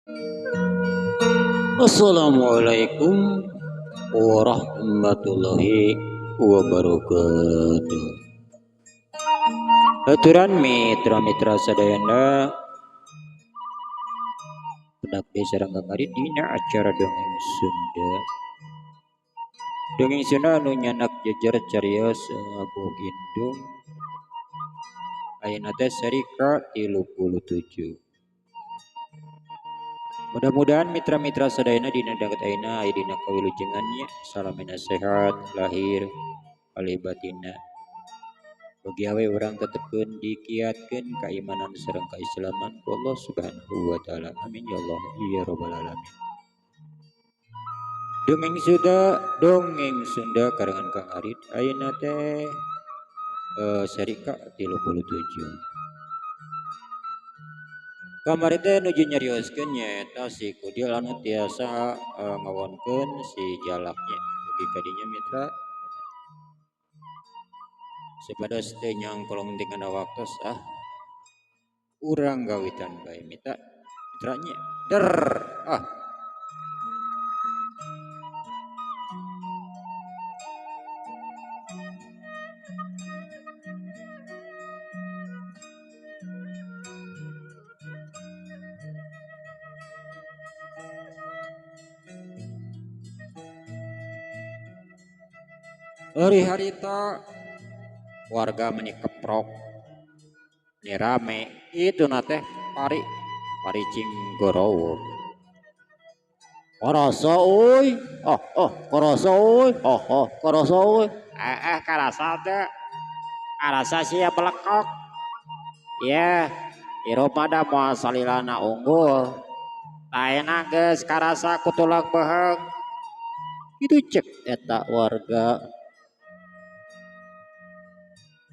Assalamualaikum warahmatullahi wabarakatuh. Aturan mitra-mitra sadayana pendak desa Rangga dina acara dongeng Sunda. Dongeng Sunda anu nyanak jejer carios Abu Indung ayeuna teh seri ka-37. Mudah-mudahan mitra-mitra sadayana dina danget ayeuna aya dina kawilujengan nya, salamina sehat lahir alih batinna. Bagi awe urang tetepkeun dikiatkeun keimanan sareng keislaman ku Allah Subhanahu wa taala. Amin ya Allah ya rabbal alamin. Dongeng Sunda karangan Kang Arid ayeuna teh seri ka-37. Kamari teh nuju nyarioskeun nyaeta si Kudil anu tiasa ngawonkeun si jalaknya. Dugi ka dinya mitra supados teu nyangkolong tingkana waktos ah urang gawitan bae mitra mitranya der ah. Ari harita warga meni keprok meni rame itu na teh pari pari cinggorowok. Karasa euy, oh oh karasa euy, oh oh karasa euy. Karasa teh. Karasa sia belekok. Yeh, hirup mah da moal salilana unggul. Ayeuna geus karasa ku tulang beuheung. Kitu cek eta warga.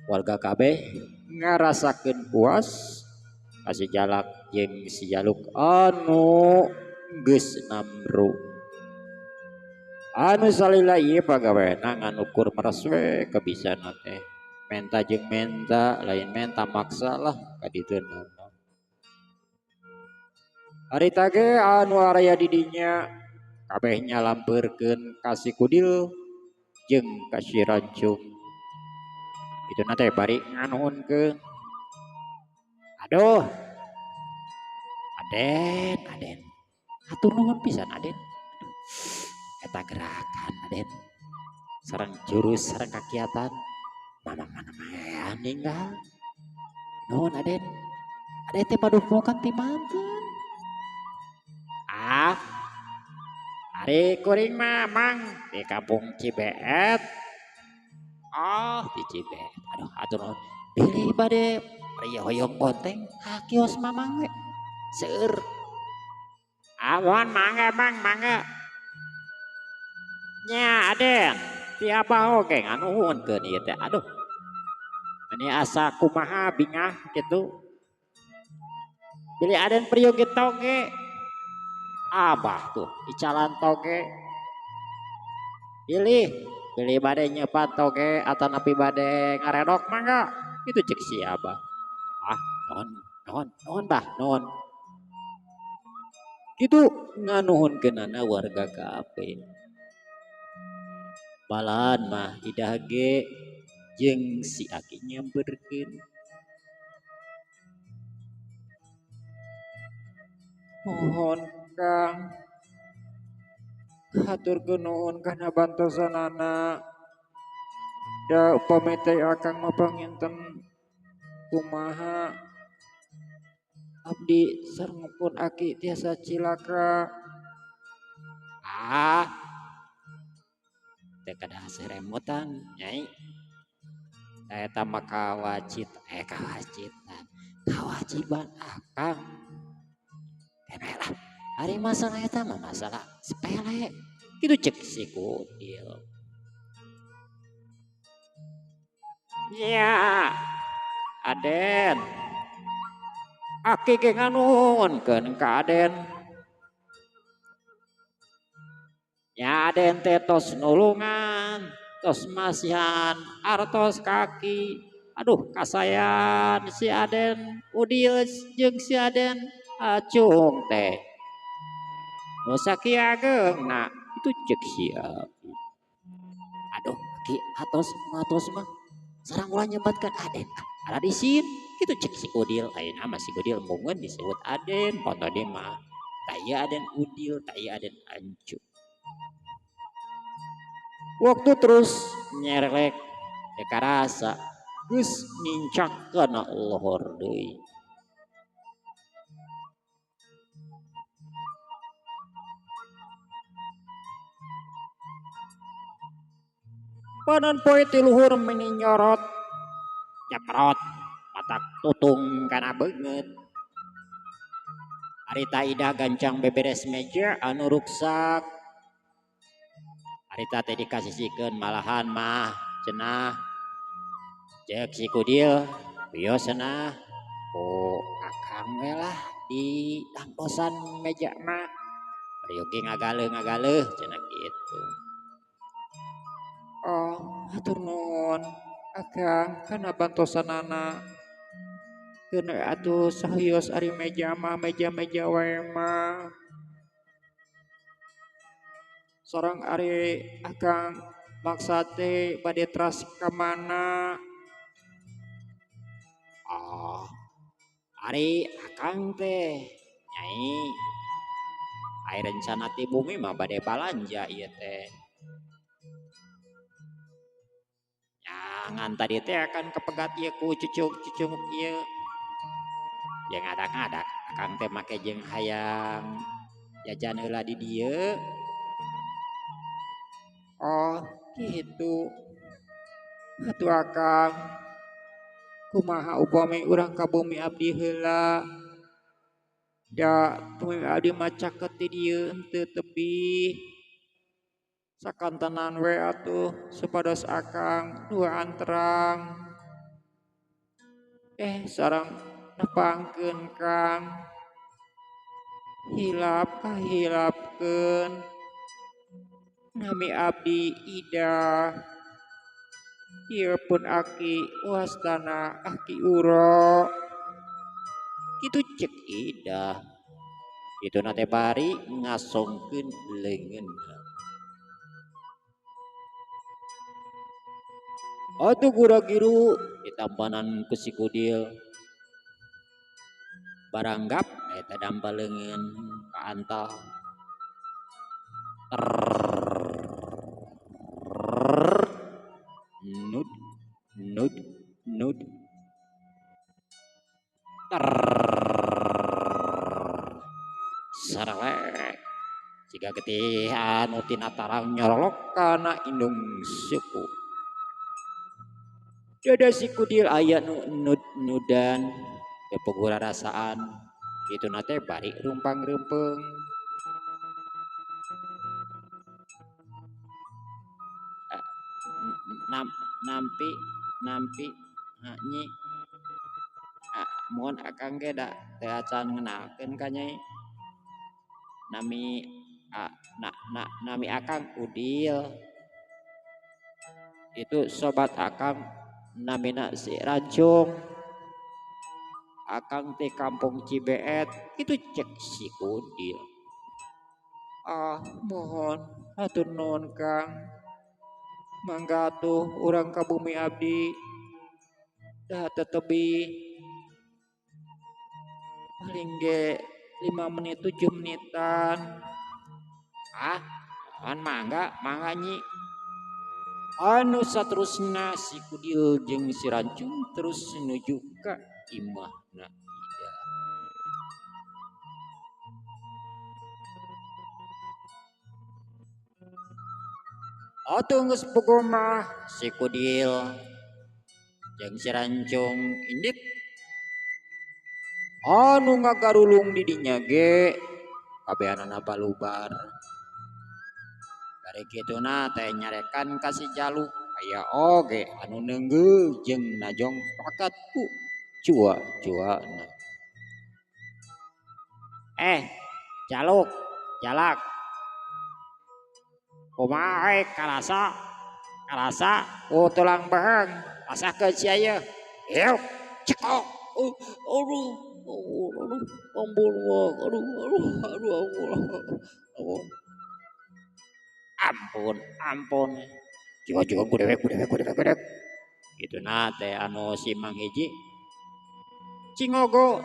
Warga kabeh ngarasakeun puas ka si Jalak jeung si Jaluk anu geus namru. Anu salila ieu pagawena ngan ukur meres we kabisana teh. Menta jeung menta, lain menta maksa lah ka ditu mah. Harita ge anu araya di dinya kabeh nyalampeurkeun ka si Kudil jeung ka si Rancung. Ituna teh bari nganuhunkeun. Aduh. Aden, Aden. Hatur nuhun pisan Aden. Eta gerakan Aden. Sareng jurus sareng kakiatan. Mamang mana mah ninggal. Nuhun Aden. Aden teh padupokan ti manten. Ah. Ari kuring mah mang di kampung Cibeet. Oh, di Cibeet. Aduh, hatur nuhun. Bilih bade pria hoyong bonteng ka kios mamang we. Seueur. Awan mangga mang mangga. Nya Aden, ti abah oge nganuhunkeun ieu teh. Aduh. Meni asa kumaha bingah kitu. Bilih Aden priyogi toge. Abah tuh icalan toge. Bilih bilih bade nyeupat toge atanapi bade ngaredok mangga. Kitu cek si abah. Ah, nuhun nuhun nuhun bah nuhun. Kitu nganuhunkeunana warga kabeh. Malahan mah idah ge jeung si aki nyamperkeun. Nuhun Kang. Haturkeun nuhun kana bantosanana. Da upami teh akang mah panginten kumaha abdi sareng pun aki tiasa cilaka. Ah. Teu kada seremotan nyai. Eta mah kawajitan. Kawajiban akang. Keneh lah. Ari masalah eta mah masalah sepele. Kitu cek si Kudil. Nya, Aden. Aki ge nganuhunkeun ka Aden. Nya Aden teh tos nulungan, tos masihan artos kaki. Aduh kasayan si Aden Udil jeung si Aden Acung teh. Nu sakieu ageungna itu cek si Aki. Aduh Aki atos atos mah sareng ulah nyebatkeun Aden. Ada di sini kitu cek si Udil. Ayeuna mah si Udil embungeun disebut Aden, pono deui mah taya Aden Udil, taya Aden Ancu. Waktu terus nyerelek teu karasa geus nincak kana lohor deui. Panon poe ti luhur meni nyorot nyeprot matak tutung kana beungeut. Harita Ida gancang beberes meja anu ruksak. Harita teh dikasisikeun malahan mah cenah cek si Kudil wios cenah ku akang we lah di tamposan meja mah. Peryogi ngagaleuh-ngagaleuh cenah kitu. Oh, hatur nuhun akang kana bantosanana. Keun atuh sahios ari meja mah meja-meja wae mah. Sorang ari akang maksa teh bade teras ka mana? Oh, ari akang teh nyai ari rencana ti bumi mah bade balanja ieu teh. Jangan tadi teh akan kepegat ieu ku cucuk-cucuk ieu. Jeung ngadak-ngadak akang teh make jeung hayang jajan heula di dieu. Oh, kitu. Atuh akang kumaha upami urang ka bumi abdi heula? Da bumi abdi mah caket di dieu henteu tebih. Sakantenan we atuh supados akang dua anterang. Sareng nepangkeun Kang. Hilap kahilapkeun. Nami abdi Ida. Ieu pun aki wastana aki Uro. Kitu cek Ida. Itu na teh bari ngasongkeun leungeunna. Atuh gura-giru ditampanan ku si Kudil. Baranggap eta dampa leungeun ka antal. Nud nud nud. Sarelek siga getih anu tina tarang nyorolok kana indung suku. Dada si Kudil aya nu nud-nudan teu puguh rarasaan kitu na teh bari rumpang-reumpeng. Nampi nampi nyi. Mohon akang ge da teu acan ngenalkeun ka nyai. Nami na, na, nami akang Udil. Itu sobat akang namina si Rancung. Akang teh kampung Cibeet itu cek si Udil. Ah, mohon hatur nuhun Kang. Mangga atuh urang ka bumi abdi. Dah tetebi paling ge 5 menit 7 menitan. Ah, mohon mangga, mangga nyi. Anu saterusna si Kudil jeung si Rancung terus nuju ka imahna Ida. Atuh geus bogo mah si Kudil jeung si Rancung indit. Anu ngagarulung di dinya ge kabehanana balubar. Bari kituna teh nyarekan ka si Jaluk aya oge anu neunggeul jeung najong pakat ku cua-cuana. Jaluk, jalak. Kumaha we karasa? Karasa ku tulang beheung, rasakeun sia ieu. Yuk, cekok. Aduh, aduh, ampun, Wak. Aduh, aduh, aduh, ampun. Oh. Ampun, ampun. Jiwa-jiwa ku dewek, ku dewek, ku dewek, ku dewek. Gitu na teh anu si Mang Hiji. Cingogo.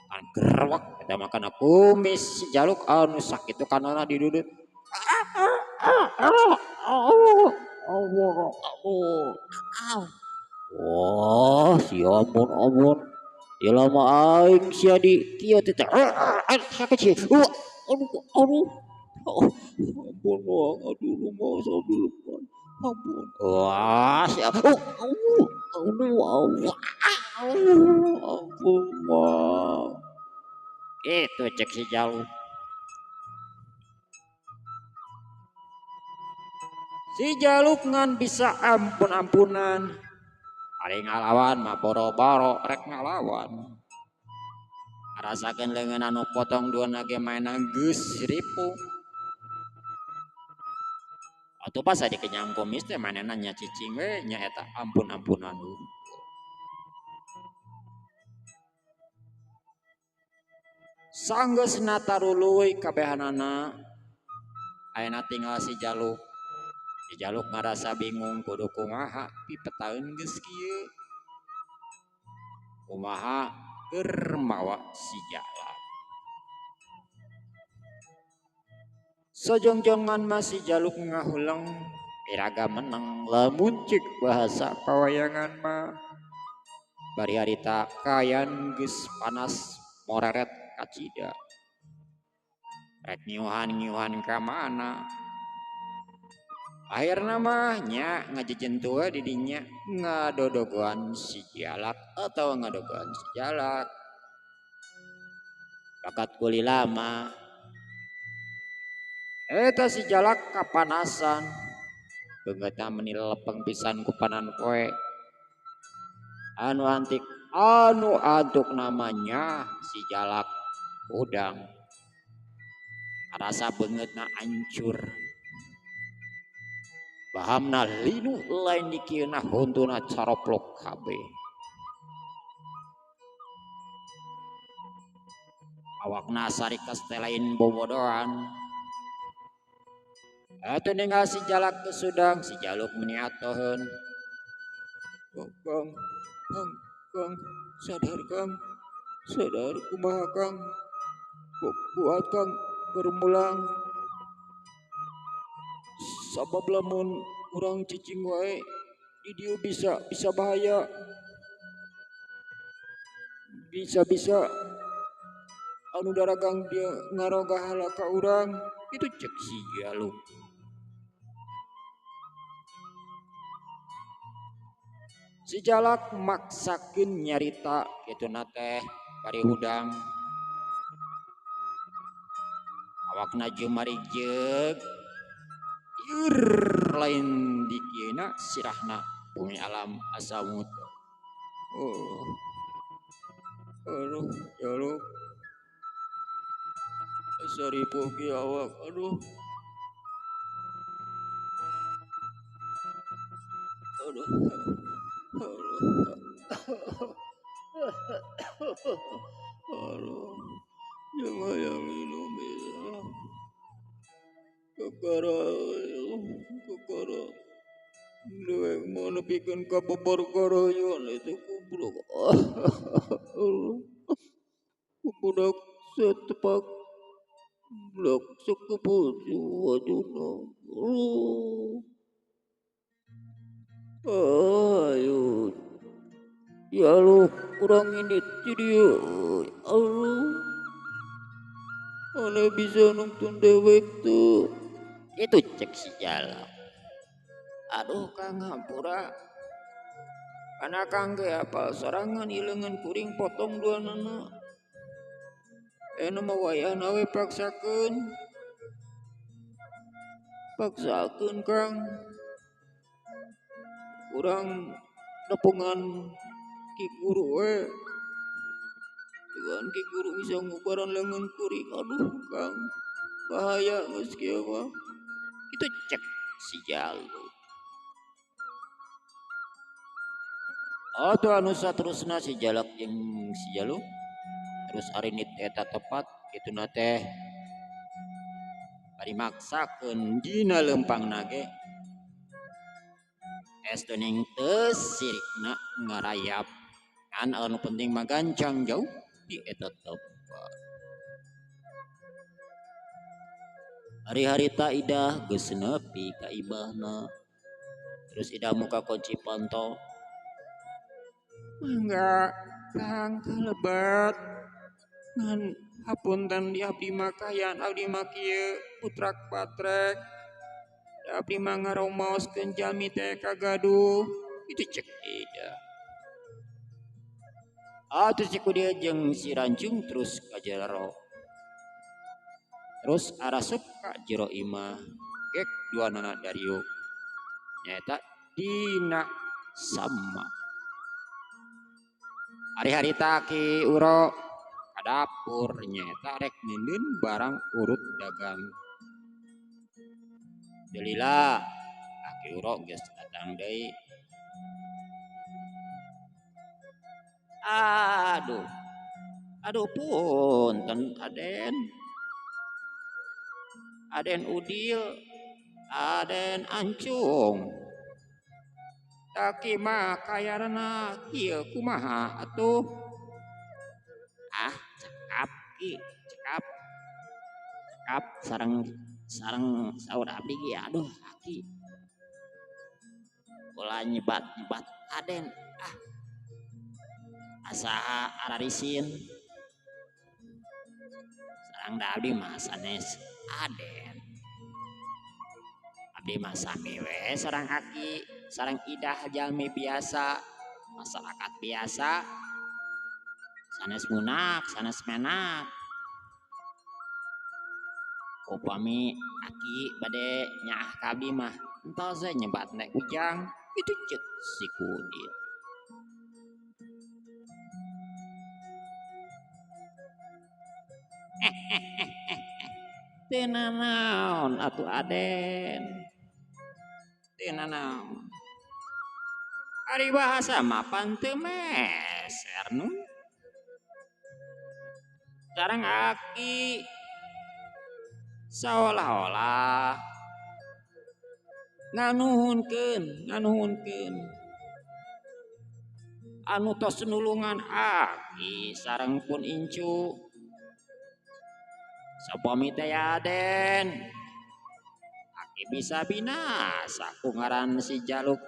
Kan gerwek eta mah kana kumis si Jaluk anu sakitu kanana didudut. Wah, si ampun, ampun. Ya lama aing sia di kieu teh. Sakit sih. Aduh, aduh. Oh, ampun, wah, aduh, rumah sambil lepas. Ampun. Wah, si oh, aduh, aduh, aduh, ampun, wah. Itu cek si Jaluk. Si Jaluk ngan bisa ampun-ampunan. Ari ngalawan mah boro-boro rek ngalawan. Ngarasakeun leungeun anu potong dua nage mainan geus ripuh. Atuh pas adi kenyang kumis teh manehna nya cicing we nya eta ampun-ampunan. Sanggeusna taruluy kabehanana ayeuna tinggal si Jaluk. Si Jaluk ngarasa bingung kudu kumaha pipetaeun geus kieu. Kumaha keur mawa si Jalak. Sojongjongan mah si Jaluk ngahuleng iraga menang lamun cek bahasa pawayangan mah. Bari harita kayan geus panas moreret kacida. Rek ngiuhan-ngiuhan ka mana? Akhirna mah nya ngajejentu we di dinya ngadodogoan si Jalak atau ngadogoan si Jalak. Bakat kulila mah eta si Jalak kapanasan. Beungeutna meni lepeng pisan ku panan poe. Anu antik anu antuk namanya si Jalak udang. Karasa beungeutna hancur. Bahamna linu lain dikieuna huntuna caroplok kabeh. Awakna sarikas teh lain bobodohan. Atuh ninggal si Jalak ke sudang, si Jaluk meni atoheun. Kang, Kang, Kang, sadar Kang, sadar kumaha Kang, kuat Kang, bermulang. Sabab lamun urang cicing wae di dieu bisa bahaya. Bisa-bisa anu daragang dia ngaroga hala ka urang. Itu cek si Jaluk. Si Jalak maksakeun nyarita kitu na teh bari hudang. Awakna jumarijeg. Ieur lain dikieuna sirahna bumi alam asamut. Oh. Aduh, Jaluk. Asa ripuh ki awak, aduh. Aduh. Aduh. Aduh. Jangan yang minum ya. Kakara, kakara. Dewek mau nepikeun ka babar-garayon itu kublok. Budak setepak blok sekeput wajuna. Ayo. Ya lu kurang ini ti dieu. Aduh. Mana bisa nonton dewek tuh. Itu cek si Jalak. Aduh Kang hampura. Karena Kang ge apal sorangan ileungeun kuring potong dua nana. Anu mah wayahna we paksakeun. Paksakeun Kang. Urang nepungan Ki Guru we. Tuhan Ki Guru bisa ngubaran leungeun kuring. Aduh Kang, bahaya geus kieu mah. Itu cek si Jaluk. Atuh anu saterusna si Jalak jeung si Jaluk. Terus arinit eta tepat kituna teh Bari maksakeun dina leumpangna ge es dening teu sirikna ngarayap. Kan anu penting mah gancang jauh di eta tempat. Hari-harita Idah geus nepi ka ibahna. Terus Idah muka kunci panto. Mangga Kang kalebet. Ngan hapunten di abdi mah kayan abdi mah kieu putrak patrek. Abdi mah ngaromaoskeun jalmi teh kagaduh. Itu cek Idah. Atuh si kudia jeung si Rancung terus ka jero. Terus arasup ka jero imah. Gek dua nana dariuk. Nyaeta dina sama. Hari-hari taki uro ka dapur nyaeta rek nindun barang urut dagang. Delila aki uro geus datang deui. Aduh. Aduh punten Aden. Aden Udil, Aden Ancung. Taki mah kayarana kieu kumaha atuh? Ah, cekap ki, cekap. Cekap sareng saur abdi ge aduh aki. Ulah nyebat-nyebat Aden. Ah. Asa ararisin. Sareng da abdi mah sanes Aden. Abdi mah sami we sareng aki, sareng Idah jalmi biasa, masyarakat biasa. Sanes munak, sanes menak. Upami aki bade nyaah ka abdi mah entos we nyebat nek ujang, itu ceuk si Kudil. Teu nanaon atuh Aden. Teu nanaon. Ari bahasa mah pan teu meser nu. Sareng aki saolah-olah nganuhunkeun anu tos nulungan aki sareng pun incu. Sapami teh ya Aden, aki bisa binasa ku ngaran si Jaluk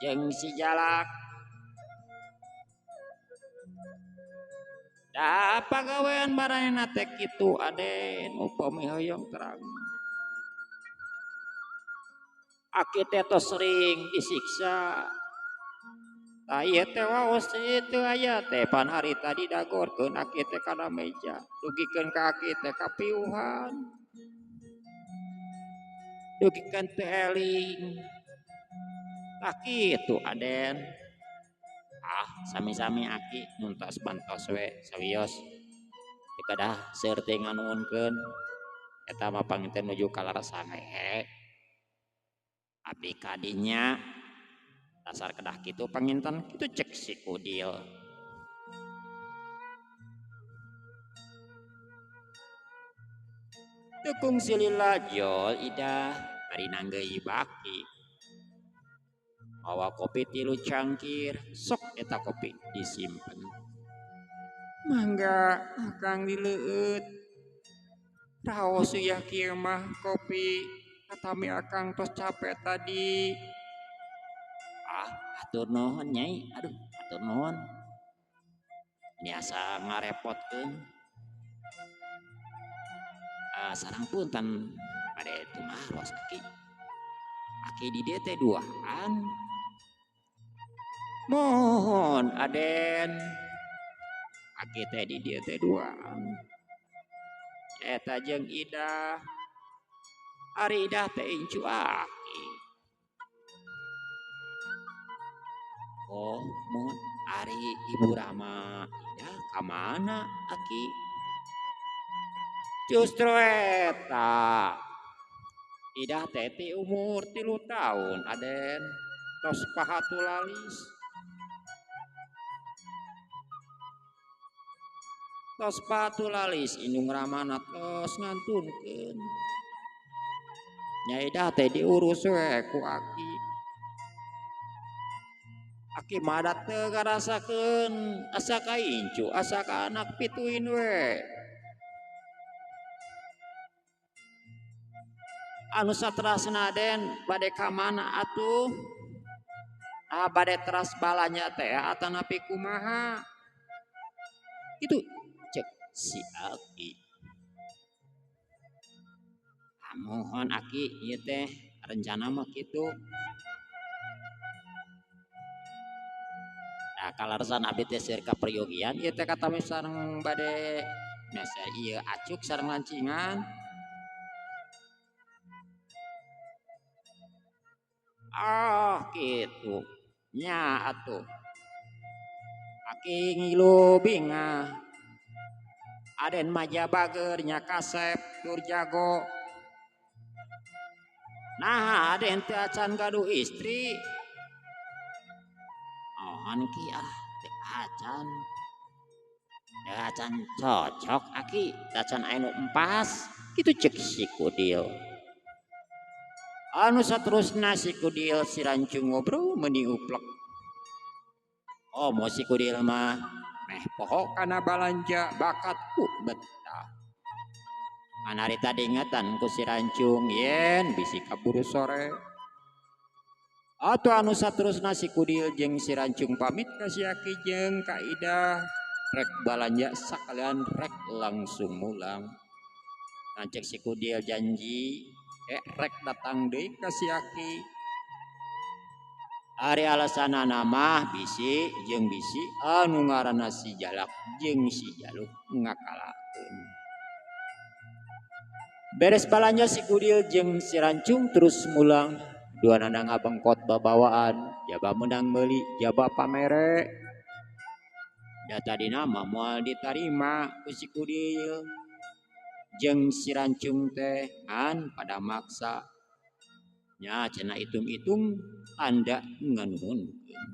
jeung si Jalak. Da pagawean maranehna teh kitu Aden, upami hoyong terang. Aki teh tos sering disiksa. Tah ieu teh waos teu aya teh pan hari tadi dagorkeun aki teh kana meja, dugikeun ka aki teh kapiuhan. Dugikeun teu eling. Tah kitu Aden. Ah, sami-sami aki nuntos bantos we sawios. Teu kedah seueur teh nganuhunkeun. Eta mah panginten nuju kalarasan we. Abdi kadinya dasar kedah kitu panginten kitu cek si Kudil. Teu kungsi lila jol Idah bari nanggeui baki. Mawa kopi 3 cangkir, sok eta kopi disimpen. Mangga akang dileueut. Raos uyah kieu mah kopi, atami akang tos capek tadi. Ah, atur nuhun nyai, aduh atur nuhun. Ini asa ngarepotkeun. Ah, sareng punten bade tumaros aki. Aki di dieu teh duaan. Mohon Aden. Aki teh di dieu teh duaan. Eta jeung Idah. Ari Idah teh incu aki. Oh, mohon ari Ibu Rama Idah ka mana aki? Justru eta. Idah teh ti umur 3 tahun Aden. Tos pahatulalis. Tos pahatulalis indung Ramana tos ngantunkeun. Nya Idah teh diurus we ku aki. Aki mah da teu ngarasakeun asa ka incu, asa ka anak pituin we. Anu saterasna Den bade ka mana atuh? Ah bade teras balanja teh atanapi kumaha? Kitu cek si aki. Mohon aki ieu teh rencana mah kitu. Nah kalaresan abdi teh seueur kaperyogian ieu teh katami sareng bade meser ieu acuk sareng lancingan. Ah kitu nya atuh. Aki ngilu bingah. Aden mah bager nya kasep tur jago. Nah aden teh acan gaduh istri. Oh ki ah teh acan. Teh acan cocok aki, teh acan anu empas. Kitu cek si Kudil. Anu saterusna si Kudil si Rancung ngobrol meuni uplek. Oh mau si Kudil mah meh poho kana balanja bakat ku betah. Anarita diingetan ku si Rancung yen bisi kaburu sore. Atuh anu saterusna si Kudil jeung si Rancung pamit ka si Aki jeung ka Idah rek balanja sakalian rek langsung mulang. Nancek si Kudil janji rek datang deui ka si Aki. Ari alasanana mah bisi jeung bisi anu ngaranna si Jalak jeung si Jaluk ngakalakeun. Beres balanja si Kudil jeung si Rancung terus mulang. Duanana ngabengkot babawaan, jaba meunang meuli, jaba pamere. Da tadina mah moal ditarima ku si Kudil jeung si Rancung teh ngan pada maksa. Nya cenah hitung-hitung tanda nganuhunkeun.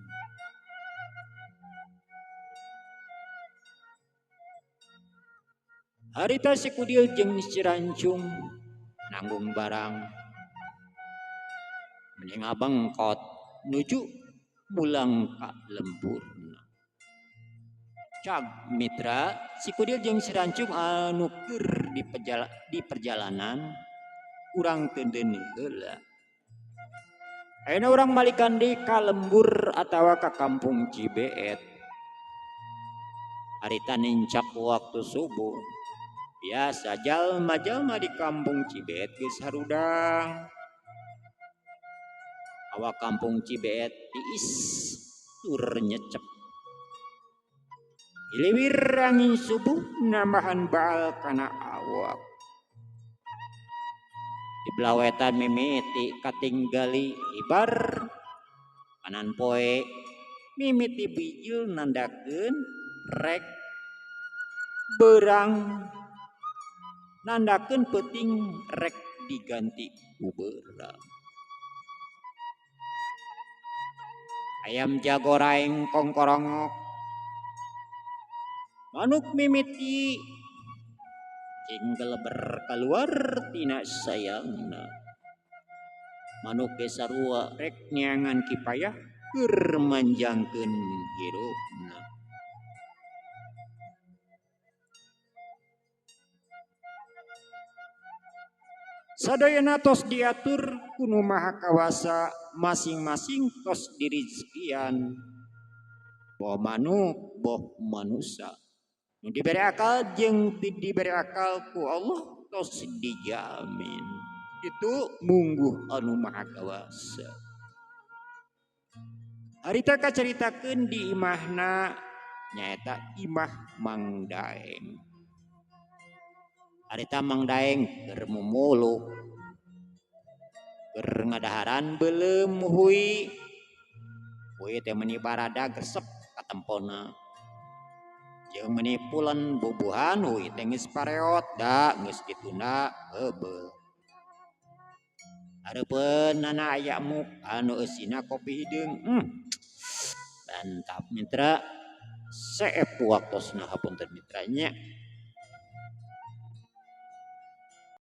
Harita si Kudil jeung si Rancung nanggung barang mending ngabengkot nuju mulang ka lemburna. Cag mitra si Kudil jeung si Rancung anu keur di perjalanan urang teu deuneuh heula. Ayeuna urang malikan deui ka lembur atawa ka kampung Cibeet. Harita nincak waktu subuh. Biasa jalma-jalma di kampung Cibeet geus harudang. Awak kampung Cibeet tiis tur nyecep. Hiliwir angin subuh nambahan baal kana awak. Di belawetan mimiti katinggali hibar kanan poe mimiti bijil nandakeun rek berang nandakeun peuting rek diganti ku beurang. Ayam jago raeng kongkorongok manuk mimiti cinggeleber keluar tina sayangna. Manuk ge sarua rek neangan kipayah keur manjangkeun hirupna. Sadayana tos diatur ku Nu Maha Kawasa, masing-masing tos dirizkian. Boh manuk, boh manusia. Nu dibere akal jeung teu dibere akal ku Allah tos dijamin. Itu mungguh anu Maha Kawasa. Harita kacaritakeun di imahna nyaeta imah Mang Daeng. Harita Mang Daeng keur mumuluk, keur ngadaharan beuleum hui. Hui teh meuni barada gresep katempona. Jeung meuni pulen bubuhan hui teh geus pareot da geus ditunda heubeul. Hareupeunana aya muk anu eusina kopi hideung. Mantap mitra. Seep waktosna hapunten mitranya.